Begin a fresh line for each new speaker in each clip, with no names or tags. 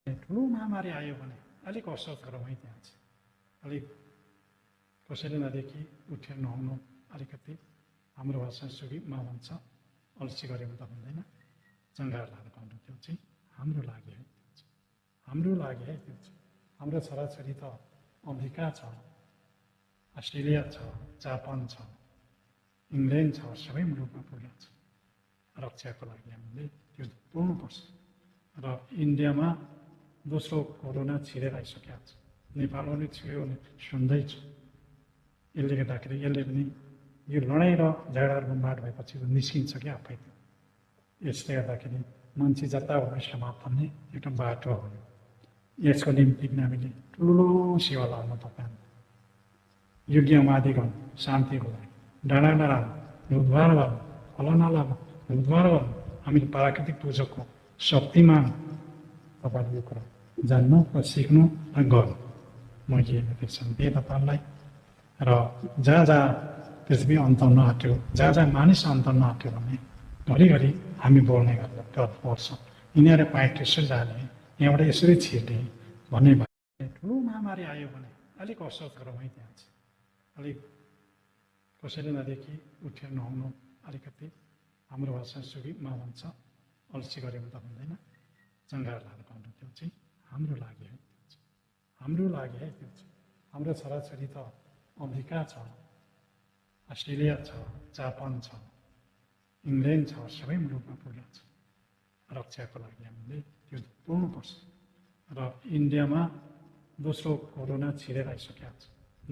ठुलो महामारी आयो भने अलिक असर गरौँ है। त्यहाँ चाहिँ अलिक कसैले नदेखि उठेर नुहाउनु अलिकति हाम्रो भाषा सुखीमा भन्छ अल्छी गऱ्यो भने त हुँदैन। जङ्गार लाएर गर्नु त्यो चाहिँ हाम्रो लागि है। हाम्रो लागि है। त्यो चाहिँ हाम्रो छोराछोरी त अमेरिका छ, अस्ट्रेलिया छ, जापान छ, इङ्ल्यान्ड छ, सबै मुलुकमा पुगेको छ। रक्षाको लागि हामीले त्यो बोल्नुपर्छ। र इन्डियामा दोस्रो कोरोना छिरेर आइसकेको छ। नेपालमा पनि छिर्यो भने सुन्दैछु। यसले गर्दाखेरि यसले पनि यो लडाइँ र झगडा गुम्बाट भएपछि निस्किन्छ क्या आफै। यसले गर्दाखेरि मान्छे जता भए समाप्त हुने एउटा बाटो हो। यसको निम्ति हामीले ठुलो सेवा लाउनु पर्छ। योग्य उमादिगण शान्तिको लागि डाँडा डाँडामा उद्धार गर्नु, फलनालामा उद्धार गर्नु, हामीले प्राकृतिक पूजाको शक्तिमान तपाईँले यो कुरा जान्नु र सिक्नु र गर्नु। म के निर्देशन दिएँ तपाईँलाई। र जहाँ जहाँ पृथ्वी अन्त नहट्यो, जहाँ जहाँ मानिस अन्त नहट्यो भने घरिघरि हामी बोल्ने गर्नुपर्छ। यिनीहरू पाइट यसरी जाने, यहाँबाट यसरी छिर्ने भन्ने भयो। ठुलो महामारी आयो भने अलिक असर गरौँ है। त्यहाँ चाहिँ अलिक कसैले नदेखि उठेर नुहाउनु अलिकति हाम्रो भाषा सुखीमा भन्छ अल्छी गऱ्यो भने त हुँदैन। जङ्गार लाएर गर्नु त्यो चाहिँ हाम्रो लागि है। हाम्रो लागि है। त्यो चाहिँ हाम्रो छोराछोरी त अमेरिका छ, अस्ट्रेलिया छ, जापान छ, इङ्ल्यान्ड छ, सबै मुलुकमा पुगेको छ। रक्षाको लागि हामीले त्यो बोल्नुपर्छ। र इन्डियामा दोस्रो कोरोना छिरेर आइसकेको छ।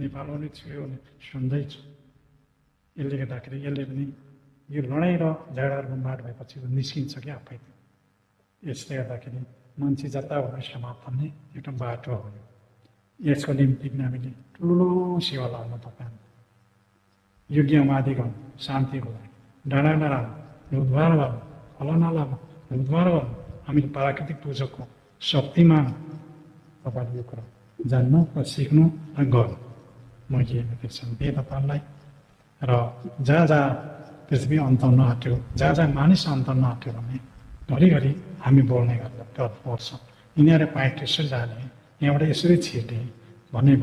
नेपालमा पनि छिर्यो भने सुन्दैछु। यसले गर्दाखेरि यसले पनि यो लडाइँ र झगडा गुम्बाट भएपछि निस्किन्छ क्या आफै। यसले गर्दाखेरि मान्छे जता भए समाप्त हुने एउटा बाटो हो। यसको निम्ति पनि हामीले ठुलो सेवा लाउनु पर्छ। योग्य उमादिगण शान्तिको लागि डाँडा डाँडामा उद्धार गर्नु, फलनालामा उद्धार गर्नु, हामीले प्राकृतिक पूजाको शक्तिमान तपाईँले यो कुरा जान्नु र सिक्नु र गर्नु। म के निर्देशन दिएँ तपाईँलाई। र जहाँ जहाँ पृथ्वी अन्त नहट्यो, जहाँ जहाँ मानिस अन्त नहट्यो भने घरिघरि हामी बोल्ने गर्नुपर्छ। यिनीहरू पाइट यसरी जाने, यहाँबाट यसरी छिर्ने भन्ने